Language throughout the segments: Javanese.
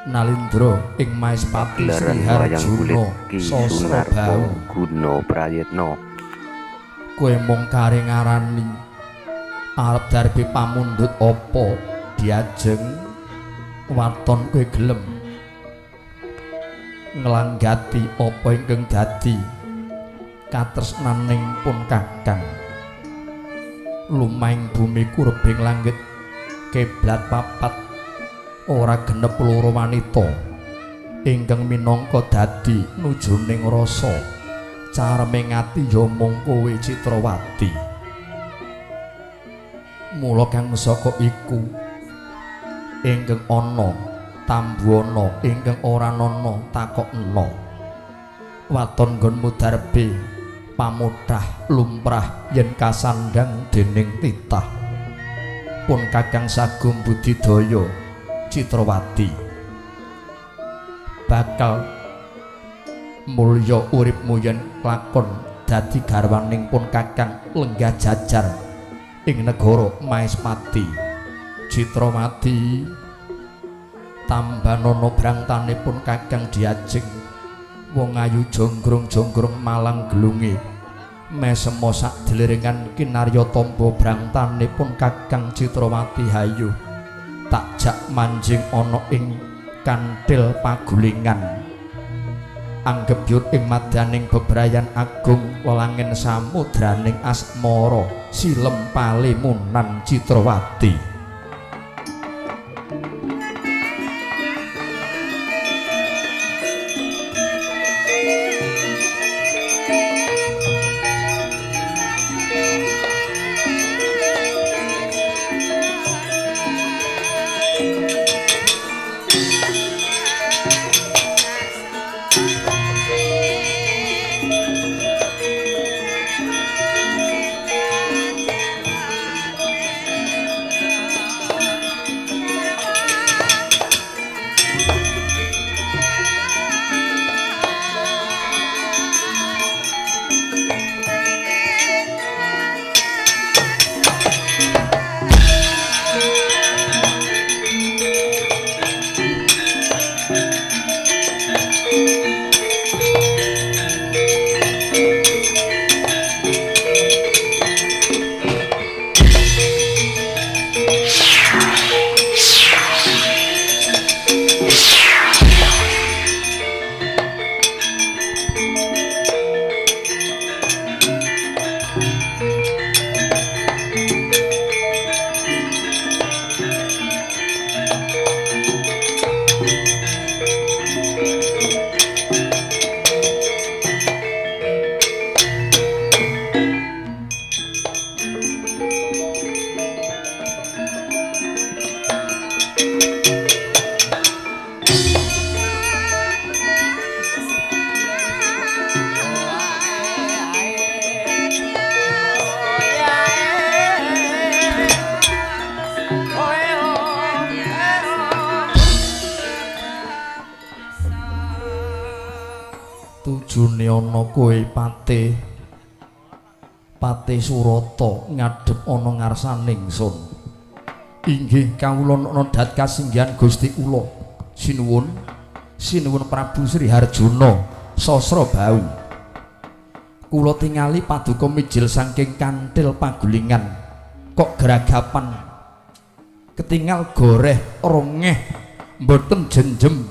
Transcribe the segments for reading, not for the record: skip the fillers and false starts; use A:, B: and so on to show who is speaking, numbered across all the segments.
A: Nalindra ing Maespati
B: Pagelaran
A: Sri
B: wayang kulit
A: Harjuna
B: Ki Sunarpo
A: Sasrabahu.
B: Guna Prayitna.
A: Kowe mung kare ngarani arep darbe pamundhut apa diajeng waton kowe gelem nglanggati apa ingkang dadi katresnaning pun kakang. Lumahing bumi kurbing langit kiblat papat ora genep loro wanita ingkang minangka dadi nujuning rasa carming ati ya mung kowe Citrawati. Mula kang saka iku ingkang ana tambuana ingkang ora ana takokna. Waton nggonmu darbe pamuthah lumrah yen kasandhang dening titah. Pun kakang sagung budidaya Citrawati bakal mulya uripmu yen lakon dadi garwaning pun kakang lenggah jajar ing negara Maespati. Citrawati tambanana brangtane pun kakang diajeng wong ayu jonggrong-jonggrong malang gelunge mesema sakdeliringan kinarya tamba brangtane pun kakang Citrawati. Hayu tak jak manjing ana ing kanthil pagulingan anggebyut ing madaning bebrayan agung welangen samudraning asmara silem palimunan Citrawati. Tujune ana kowe Patih Patih Surata ngadhep ana ngarsaning ingsun. Inggih kawula nandhat kasinggihan Gusti kula. Sinuwun, sinuwun Prabu Sri Harjuna Sasrabahu. Kula tingali paduka mijil saking kanthil pagulingan kok geragapan ketingal goreh rongeh mboten jenjem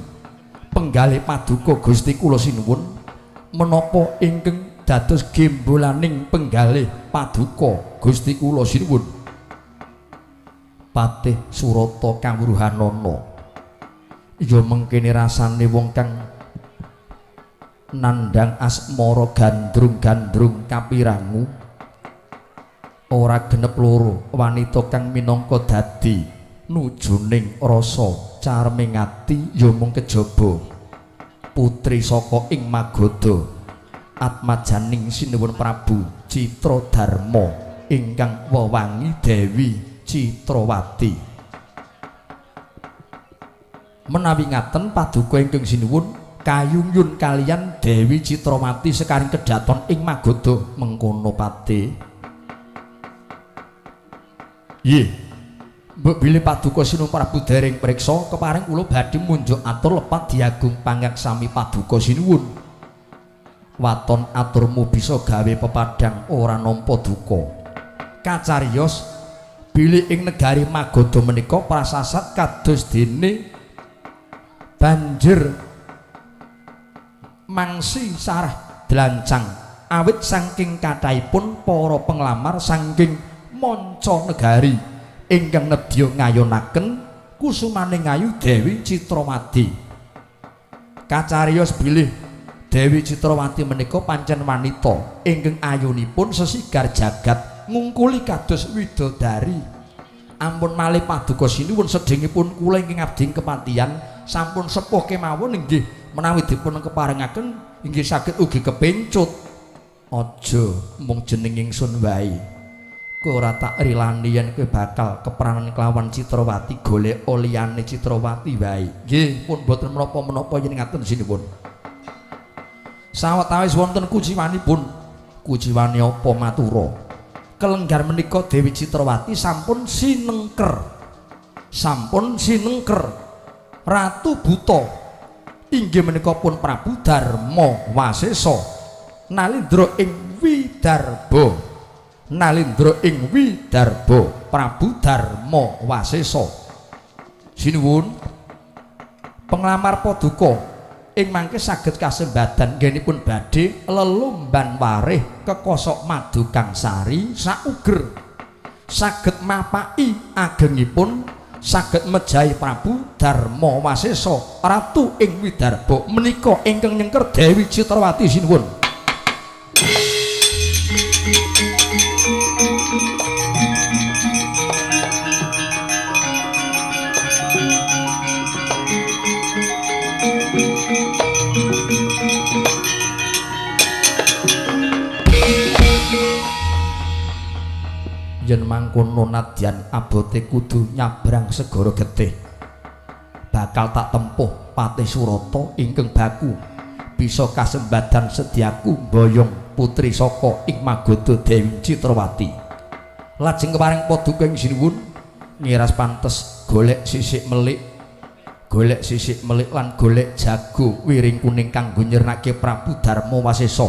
A: penggalih paduka Gusti kula sinuwun. Menapa ingkang dados gembolaning penggalih paduka Gusti kula sinuwun? Patih Surata kawruhanana ya mengkene rasane wong kang nandhang asmara gandrung-gandrung kapirangu ora genep loro wanita kang minangka dadi nujuning rasa carming ati ya mung kejaba putri saka ing Magadha atmajaning sinuwun Prabu Citradarma ingkang wewangi Dewi Citrawati. Menawi ngaten paduka ingkang sinuwun kayungyun kaliyan Dewi Citrawati sekaring kedaton ing Magadha mengkono pate. Nggih. Mbok bilih paduka Sinuwun Prabu dereng priksa kepareng kula badhe munjuk atur lepat diagung pangaksami paduka sinuwun. Waton aturmu bisa gawe pepadang ora nampa duka. Kacariyos bilih ing negari Magadha menika prasasat kados dene banjir mangsi sarah dlancang awit saking kathahipun para penglamar saking manca negari ingkang nedya ngayonaken kusumaning ayu Dewi Citrawati. Kacariyos bilih Dewi Citrawati menika pancen wanita ingkang ayunipun sesigar jagat ngungkuli kados widodari. Ampun malih paduka sinuwun sedhingipun kula ingkang abdi kepatihan sampun sepuh kemawon inggih menawi dipun keparengaken inggih saged ugi kepencut. Aja mung jeneng ingsun wae. Kowe ora tak rilani yen kowe bakal kepranan kelawan Citrawati, golek liyane Citrawati wae. Nggih, pun boten menapa-menapa yen ngaten sinuwun. Sawetawis wonten kuciwanipun, kuciwane apa matura? Kelenggar menika Dewi Citrawati sampun sinengker. Sampun sinengker Ratu Buta. Inggih menika pun Prabu Darma Wasesa nalindra ing Widarba. Nalindra ing Widarba Prabu Darma Wasesa. Sinuwun penglamar paduka ing mangke saged kasembadan nggenipun badhe lelumban warih kekosok madu kang sari sauger saged mapaki agengipun saged mejahi Prabu Darma Wasesa ratu ing Widarba menika ingkang nyengker Dewi Citrawati. Sinuwun. Yen mangkono nadyan abote kudu nyabrang segara getih bakal tak tempuh Patih Surata ingkang baku bisa kasembadan sediaku mboyong putri saka ing Magadha Dewi Citrawati. Lajeng kepareng paduka ing sinuwun ngiras pantes golek sisik melik, golek sisik melik lan golek jago wiring kuning kanggo nyirnake Prabu Darma Wasesa.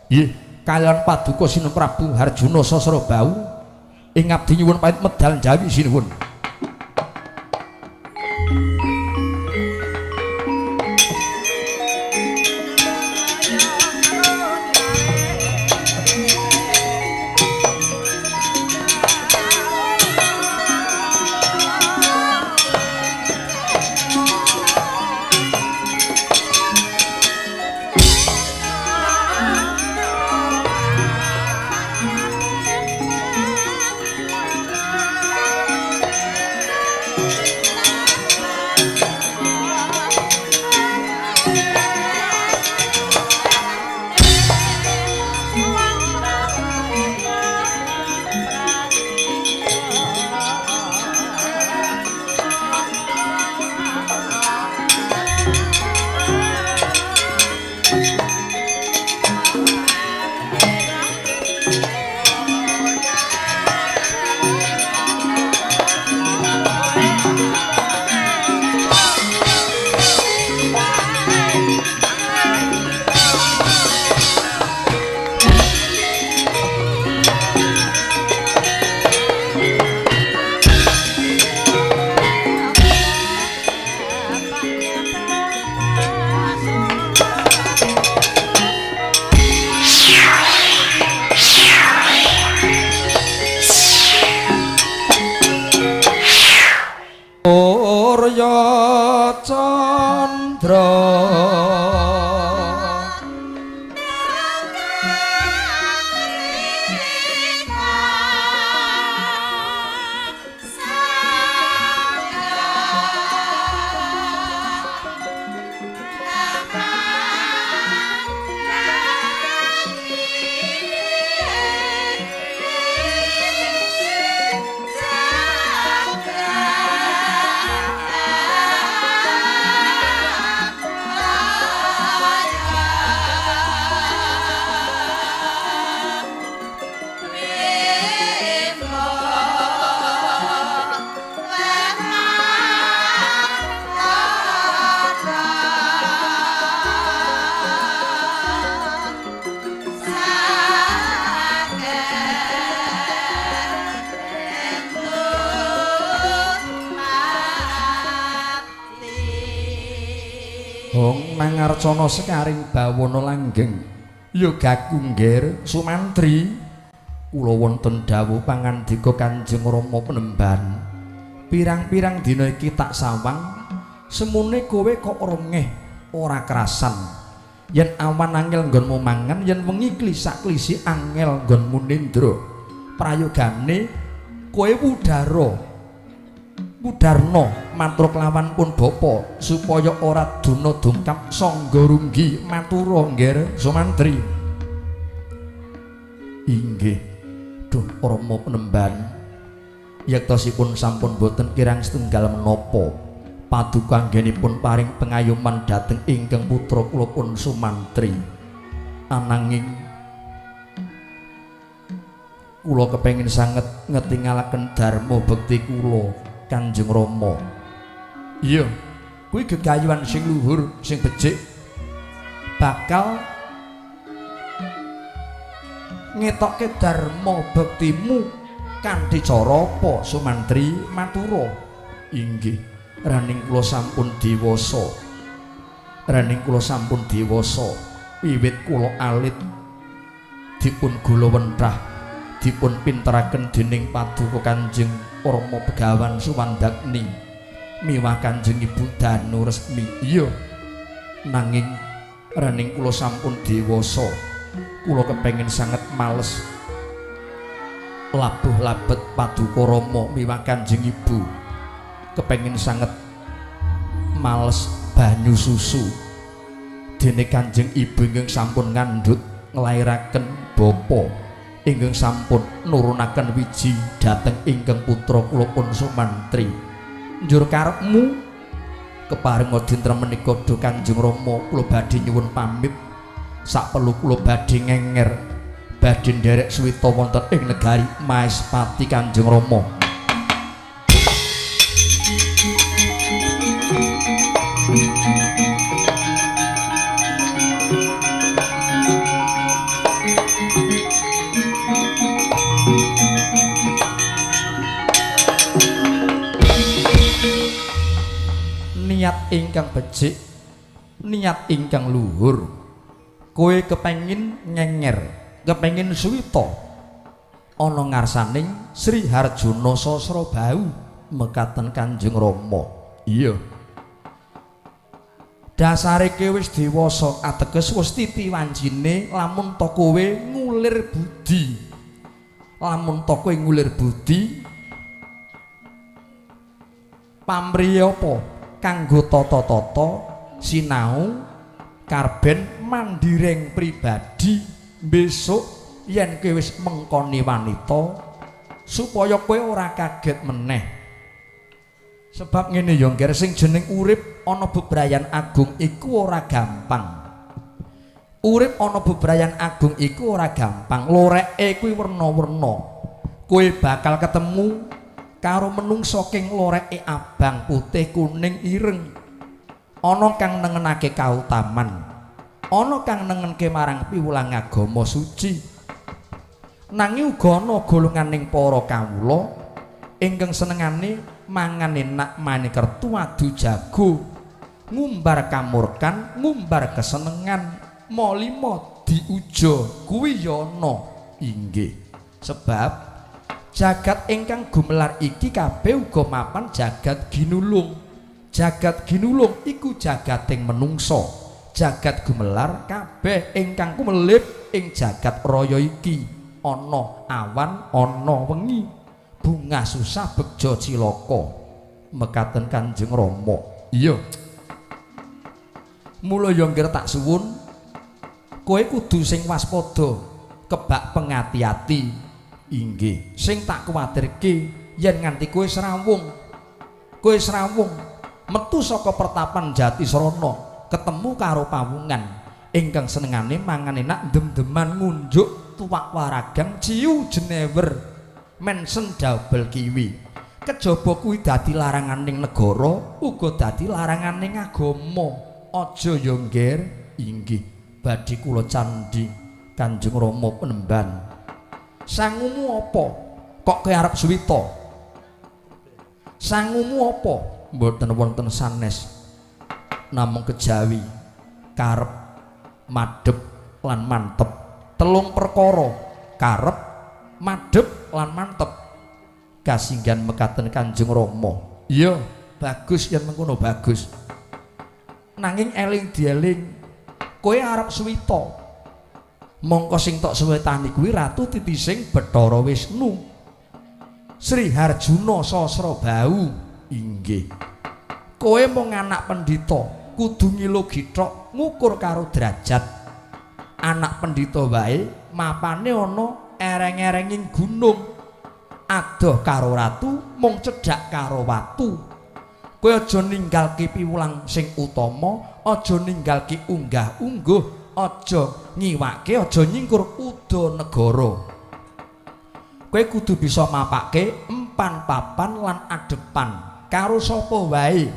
A: Nggih, kaliyan paduka Sinuwun Prabu Harjuna Sasrabahu ing abdi nyuwun pamit medal njawi sinuwun.
C: Ah!
A: Hong mangarcana sekaring bawana langgeng. Yogaku nggir Sumantri, kula wonten dawuh pangandika Kanjeng Rama Penemban. Pirang-pirang dina iki tak sawang, semune kowe kok rongeh ora kerasan. Yen awan angel nggonmu mangan, yen wengi klisak-klisi angel nggonmu nindra. Prayogane kowe wudara wudarna mantra kelawan pun bapa supaya ora duna dungkap sangga runggi matura nggir Sumantri. Inggih duh Rama Penemban, yektosipun sampun boten kirang setunggal menapa paduka anggenipun paring pengayoman dhateng ingkang putra kula pun Sumantri. Ananging kula kepengin sanget ngetingalaken dharma bekti kula Kanjeng Rama. Iya, kuwi gegayuhan sing luhur, sing becik, bakal ngetokke dharma bektimu kanthi cara apa Sumantri matura? Inggih, raning kula sampun dewasa. Raning kula sampun dewasa, wiwit kula alit dipun gula wenthah, dipun pinteraken dening paduka Kanjeng Rama Begawan Suwandagni miwah Kanjeng Ibu Danu Resmi. Iya, nanging raning kula sampun dewasa, kula kepengin sanget males labuh labet paduka Rama miwah Kanjeng Ibu, kepengin sanget males banyu susu dene Kanjeng Ibu ingkang sampun ngandhut nglairaken bapa ingkang sampun nurunaken wiji dhateng ingkang putra kula pun Sumantri. Njur karepmu keparenga dinten menika duh Kanjeng Rama kula badhe nyuwun pamit, sakperlu kula badhe ngenger badhe nderek suwita wonten ing negari Maespati Kanjeng Rama. Niat ingkang becik, niat ingkang luhur, kowe kepengin ngenger, kepengin suwita ana ngarsaning Sri Harjuna Sasrabahu mekaten Kanjeng Rama. Iya, dasare kowe wis dewasa, ateges wis titi wancine lamun ta kowe ngulir budi, lamun ta kowe ngulir budi pamriye apa kanggo tata-tata sinau karben mandireng pribadi besok yen kowe wis mengkoni wanita supaya kowe ora kaget meneh. Sebab ngene ya ngger, sing jeneng urip ana bebrayan agung iku ora gampang. Urip ana bebrayan agung iku ora gampang, loreke kuwi werna-werna. Kowe bakal ketemu karo menungsa king loreke abang, putih, kuning, ireng. Ana kang nengenake kautaman, ana kang nengenke marang piwulang agama suci. Nanging uga ana golonganing para kawula ingkang senengane mangan enak mani kertu adu jago, ngumbar kamurkan, ngumbar kesenengan, malima diuja kuwi ya ana. Inggih, sebab jagat ingkang gumelar iki kabeh uga mapan jagat ginulung. Jagat ginulung iku jagating menungsa. Jagat gumelar kabeh ingkang kumelip ing jagat raya iki ana awan ana wengi, bunga susah begja cilaka mekaten Kanjeng Rama. Iya, mula ya nggir tak suwun kowe kudu sing waspada kebak pengati-ati. Inggih, sing tak kuwatirke yen nganti kowe srawung, kowe srawung metu saka pertapan Jatisrana ketemu karo pawungan ingkang senengane mangan enak dem-deman ngunjuk tuwak waragang ciu jenewer mensen double kiwi. Kejaba kuwi dadi laranganing negara uga dadi laranganing agama. Aja ya ngger. Inggih, badhe kula candhi Kanjeng Rama Penemban. Sangumu apa kok kowe arep suwita? Sangumu apa? Mboten wonten sanes. Namung kejawi karep, madhep lan mantep. Telung perkara, karep, madhep lan mantep. Kasinggan mekaten Kanjeng Rama. Iya, bagus yen mengkono bagus. Nanging eling dieling, kowe arep suwita. Mongko sing tok suwitani kuwi Ratu Titising Bathara Wisnu. Sri Harjuna Sasrabahu. Inggih. Kowe mung anak pendhita, kudu ngilo githok ngukur karo derajat. Anak pendhita wae mapane ana ereng-erenging gunung. Adoh karo ratu mung cedhak karo watu. Kowe aja ninggalke piwulang sing utama, aja ninggalke unggah-ungguh, aja ngiwake, aja nyingkur uda negara. Kowe kudu bisa mapake empan papan lan adepan karo sapa wae,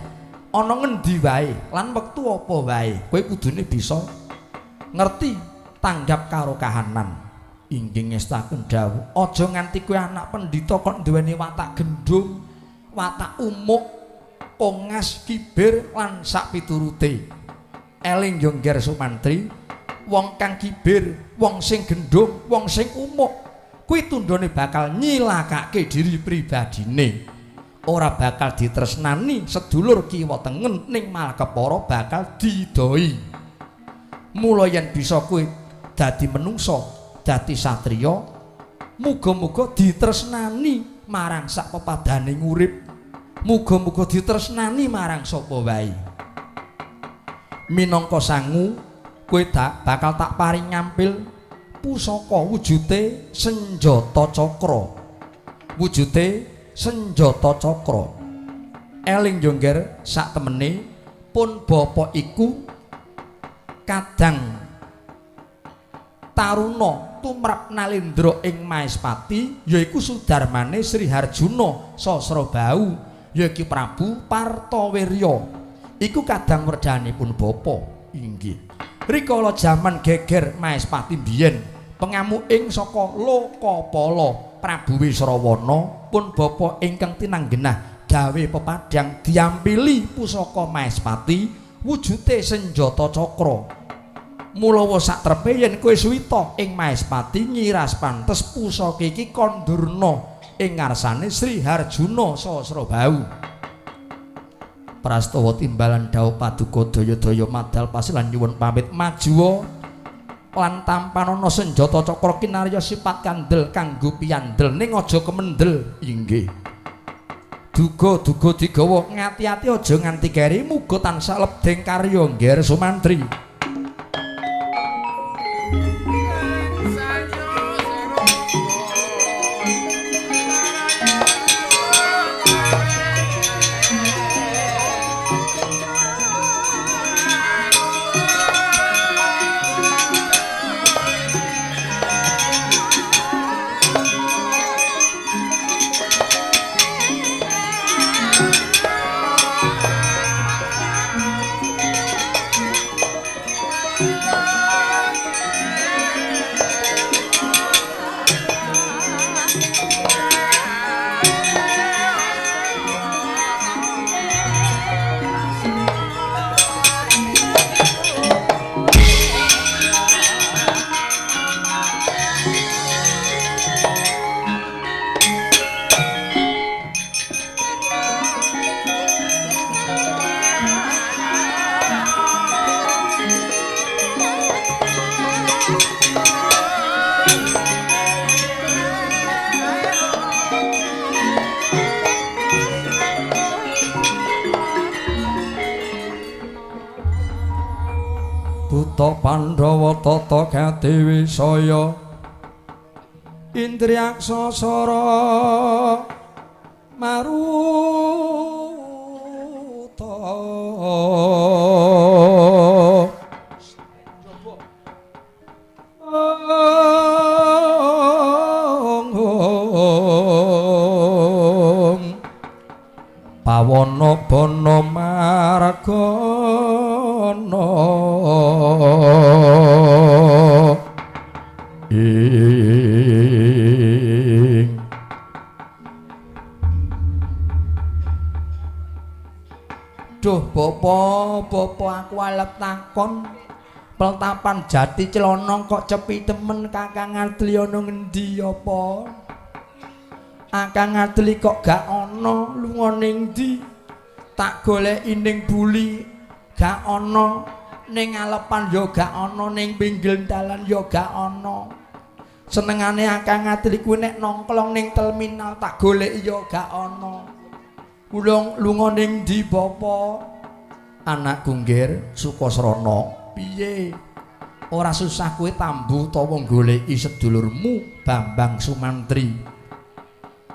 A: ana ngendi wae, lan wektu apa wae. Kowe kudune bisa ngerti tanggap karo kahanan. Inggih ngestaken dawuh, aja nganti kowe anak pendhita kok duweni watak gendhung, watak umuk, kongas, kibir lan sak piturute. Eling yo Ngger Sumantri, wong kang kibir, wong sing gendhung, wong sing umuk kuwi tundhone bakal nyilakake diri pribadine. Ora bakal ditresnani sedulur kiwa tengen, ning malah kepara bakal didoi. Mula yen bisa kowe dadi menungsa, dadi satriya, muga-muga ditresnani marang sak pepadane urip. Muga-muga ditresnani marang sapa wae. Minangka sangu kowe tak bakal tak paring ngampil pusaka wujute senjata cakra. Wujute senjata cakra. Eling yo Ngger, sak temene pun bapa iku kadang taruna tumrap Nalendra ing Maespati, yaiku sudarmane Sri Harjuna Sasrabahu, yaiku Prabu Partawirya. Iku kadang werdanipun bapa. Inggih. Rikala jaman geger Maespati biyen, pengamuking saka Lokapala Prabu Wisrawana, pun bapa ingkang tinanggenah gawe pepadang diampili pusaka Maespati wujute senjata cakra. Mulawa sak trepe yen kowe suwita ing Maespati nyiras pantes pusaka iki kondurna ing ngarsane Sri Harjuna Sasrabahu. Prastawa timbalan dawuh paduka daya-daya madal pasilan nyuwun pamit majuwa lan tampanana senjata cakra kinarya sipat kandel kanggo piyandel ning aja kemendel. Inggih. Duga-duga digawa ngati-ati aja nganti keri, muga tansah lebdeng karya Ngger Sumantri. Buta Pandhawa tata gati wisaya Indriyaksa sara maruta Pawana bana margana ing Duh Bapak Bapa, bapa aku alep takon. Peltapan Jati Celana kok cepi temen Kakang Adli ana ngendi apa? Kakang Adli kok gak ana, lunga ning ndi? Tak goleki ning buli gak ana, ning alepan ya gak ana, ning pinggir dalan ya gak ana. Senengane Kakang Adli kuwi nek nongklong ning terminal tak goleki ya gak ana. Kula lunga ning ndi bapa? Anakku nggir Sukasrana. Piye? Ora susah kowe tambu utawa goleki sedulurmu Bambang Sumantri.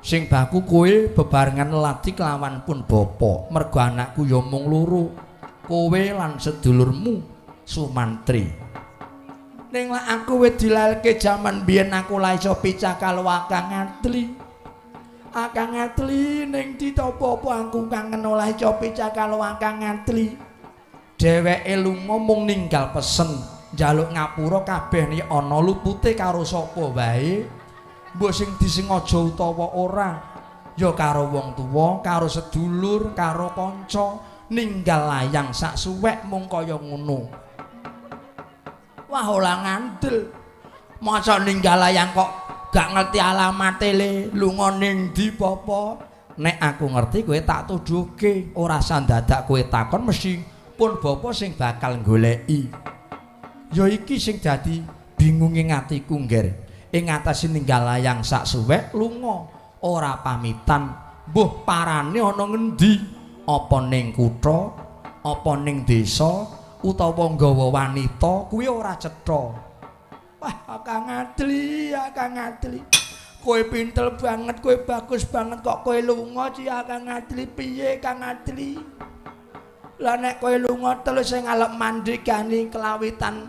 A: Sing baku kowe bebarengan leladi kelawan pun bapa, mergo anakku ya mung loro. Kowe lan sedulurmu Sumantri. Ning lak aku wis dilalke jaman biyen aku la iso picah karo Kakang Adli. Kakang Adli ning ndi to apa aku kangen ora iso picah karo Kakang Adli. Dheweke lunga mung ninggal pesen njaluk ngapura kabeh ni ana lupute karo sapa wae. Mbok sing disengaja utawa ora ya karo wong tuwa, karo sedulur, karo kanca, ninggal layang sak suwek mung kaya ngono. Wah ora ngandel. Masa ninggal layang kok gak ngerti alamate le, lunga ning ndi bapa? Nek aku ngerti kowe tak tuduhke, ora sandadak kowe takon mesti pun bapa sing bakal goleki. Ya iki sing dadi bingunge atiku ngger. Ing atase ninggal layang sak suwek lunga ora pamitan, mbuh parane ana ngendi? Apa ning kutha, apa ning desa, utawa nggawa wanita kuwi ora cetha. Wah, Kakang Adli, Kakang Adli. Kowe pinter banget, kowe bagus banget kok kowe lunga ci Kakang Adli piye Kang Adli? Lah nek kowe lunga terus sing ngalep mandhegani kelawitan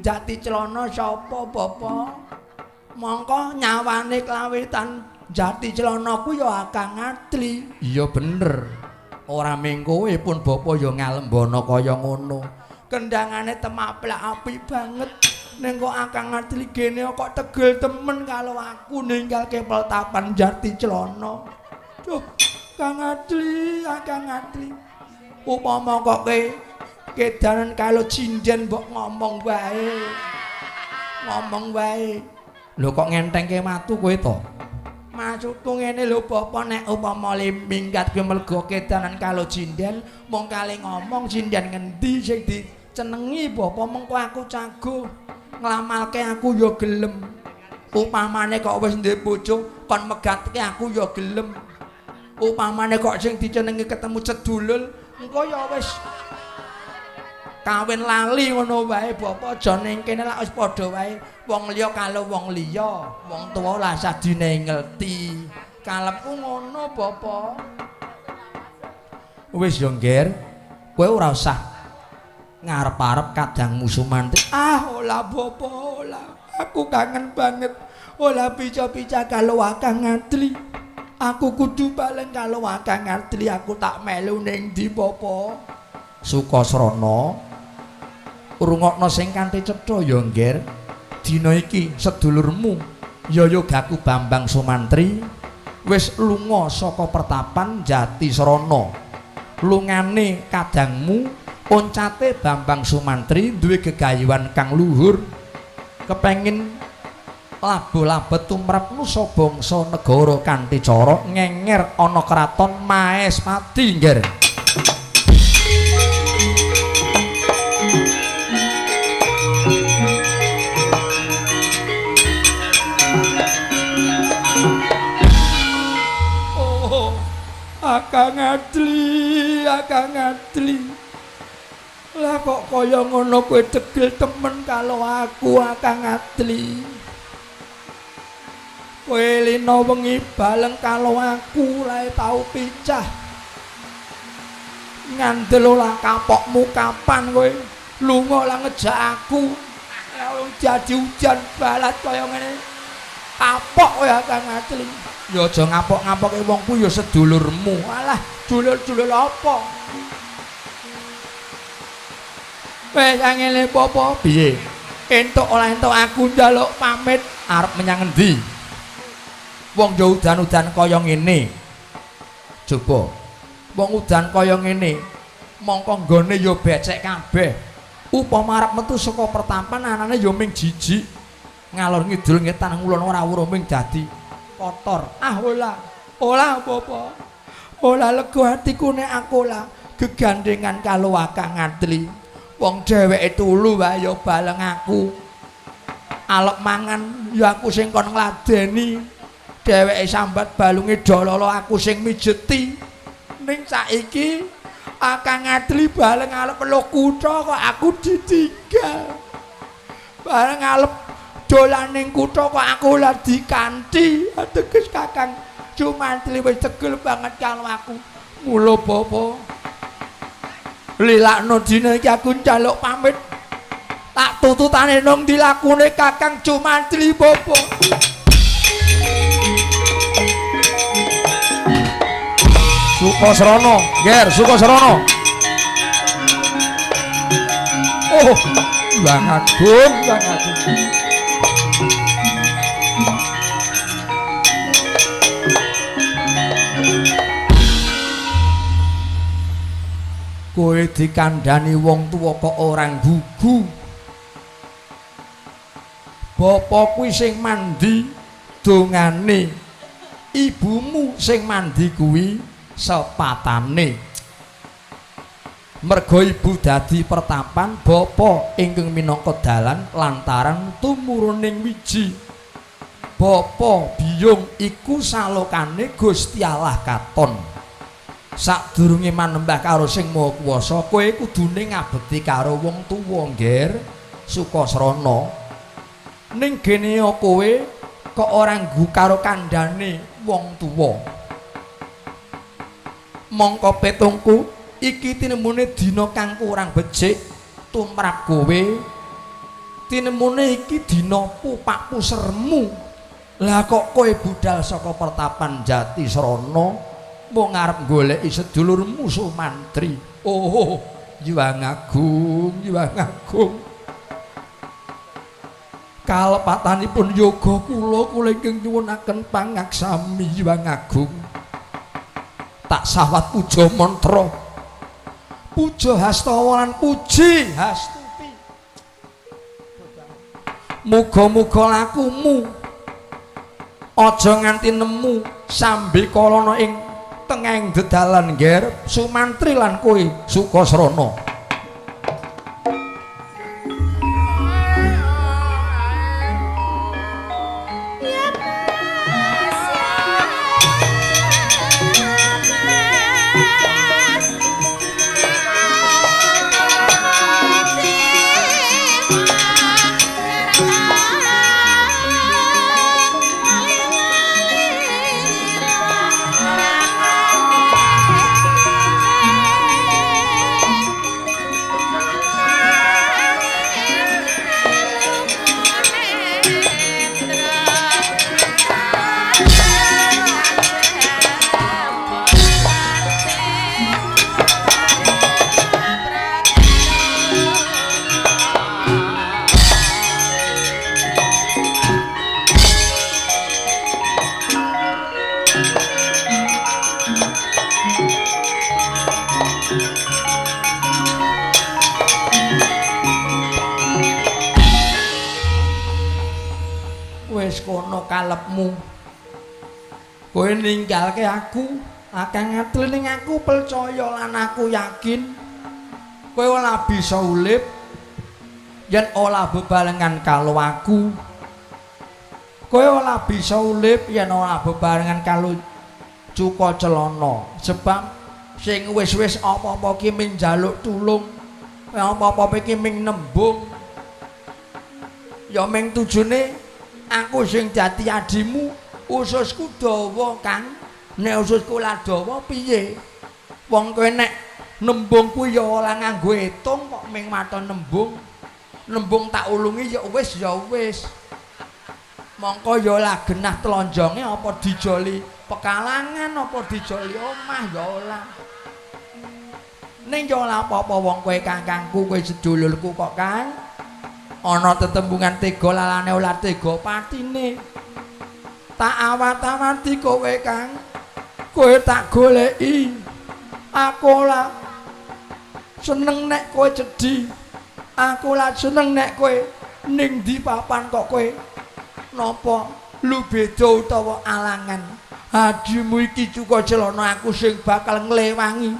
A: Jati Celana sapa bapa? Mongko nyawane kelawitan Jati Celana ku ya Kakang Adli. Iya bener. Ora mung kowe pun bapa ya ngalembana kaya ngono. Kendangane temaplak apik banget. Ning kok Kakang Adli gene kok tegel temen kalau aku ninggalke peltapan Jati Celana. Duh, Kang Adli, Kakang Adli. Upama kok kowe kedanan karo jinden mbok ngomong wae. Ngomong wae. Lho kok ngentengke watu kowe to? Maksudku ngene lho bapa, nek upama le minggat kowe mergo kedanan karo jinden, mung kale ngomong jinden ngendi sing dicenengi bapa, mengko aku caguh nglamalke aku ya gelem. Upamane kok wis ndek bojo kon megatke aku ya gelem. Upamane kok sing dicenengi ketemu cedulul, engko ya wis kawin lali ngono wae bapa. Aja ning kene lak wis padha wae wong liya karo wong liya, wong tuwa ora usah dinengelti. Kalepku ngono bapa. Wis yo ngger, kowe ora usah ngarep-arep kadangmu Sumantri. Ah ora bapa, ora. Aku kangen banget ora pica-pica karo Kakang Adli. Aku kudu balen karo Kakang Adli, aku tak melu ning ndi bapa? Sukasrana rungokno sing kanthi cetha ya ngger. Dina iki sedulurmu ya yogaku Bambang Sumantri wis lunga saka pertapan Jati Srana. Lungane kadangmu oncate Bambang Sumantri duwe gegayuhan kang luhur, kepengin labuh-labet tumrap nusa bangsa negara kanthi cara ngenger ana kraton Maespati ngger. Oh, Kakang Adli, Kakang Adli. Lah kok kaya ngono kowe degil temen karo aku Kakang Adli. Kowe lina wengi baleng karo aku lae tau picah. Ngandel ora kapokmu kapan kowe lunga lah ngejak aku. Lah wong dadi udan balat kaya ngene. Kapok kowe Kakang Adli. Ya aja ngapok-ngapoke wong ku ya sedulurmu. Alah, dulur-dulur apa? Wes angele apa piye? Entuk ora entuk aku njaluk pamit arep menyang endi? Wong ya udan-udan kaya ngene. Coba. Wong udan kaya ngene. Mongko nggone ya becek kabeh. Upama arep metu saka pertampan anane ya ming jijik. Ngalor ngidul ngetan ngulon ora weruh ming dadi kotor. Ah ora. Ora apa-apa. Ora lega atiku nek aku lah gegandengan karo Kakang Adli. Wong dheweke tulu wae ya baleng aku. Alep mangan ya aku sing kon ngladeni. Dheweke sambat balunge dololo aku sing mijeti. Ning saiki Kakang Adli bareng alep peluk kutha kok aku ditinggal. Bareng alep dolan ning kutha kok aku lah dikanthi. Ateges Kakang Sumantri wis tegel banget karo aku. Mula bapa lilakno dina iki aku njaluk pamit. Tak tututane nang dilakune Kakang Sumantri bapa. Sukasrana, Ger, Sukasrana. Oh, Bang Agung, Bang Agung. Kowe dikandhani wong tuwa kok ora gugu. Bapa kuwi sing mandi dongane, ibumu sing mandi kuwi sepatane. Merga ibu dadi pertapan, bapa ingkang minangka dalan lantaran tumuruning wiji. Bapa biyung iku salokane Gusti Allah katon. Sadurunge manembah karo Sing Maha Kuwasa, kowe kudune ngabekti karo wong tuwa, Ngger Sukasrana. Ning gene kowe kok ora nggu karo kandhane wong tuwa. Mongko petungku iki tinemune dina kang kurang becik tumrap kowe. Tinemune iki dina pupak pusermu. Lah kok kowe budal saka pertapan Jatisrana mung arep goleki sedulurmu Sumantri. Oh, Hyang Agung, Hyang Agung. Kalepatanipun yoga kula, kula ingkang nyuwunaken pangaksami Hyang Agung. Tak sawat puja mantra, puja hastawa lan puji hastuti. Muga-muga lakumu aja nganti nemu sambi kalana ing tengahing dedalan, Nger Sumantri lan kowe Sukasrana. Wis kono kalepmu. Kowe ninggalke aku, Kakang Adli, ning aku percaya lan aku yakin kowe ora bisa urip yen ora bebarengan karo aku. Kowe ora bisa urip yen ora bebarengan karo Cuka Celana. Sebab sing wis-wis apa-apa ki ming njaluk tulung, apa-apa ki ming nembung. Ya ming tujune aku sing dadi adimu, ususku dawa, Kang. Nek ususku ora dawa piye? Wong kowe nek nembung kuwi ya ora nganggo etung kok ming maton nembung. Nembung tak ulungi ya wis ya wis. Mongko ya ora genah tlonjonge apa dijoli pekalangan apa dijoli omah ya ora. Ning ya ora apa-apa wong kowe kakangku, kowe sedulurku kok, Kang. Ana tetembungan tega lalane ora tega patine. Tak awat-awati kowe, Kang. Kowe tak goleki. Aku ora Seneng nek kowe cedhi. Aku lak seneng nek kowe ning ndi papan kok kowe napa lu beda utawa alangan. Adimu iki cuka celana aku sing bakal nglewangi.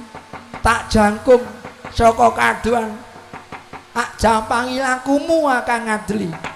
A: Tak jangkung saka kaduan. Tak jampangi lakumu akan ngadli.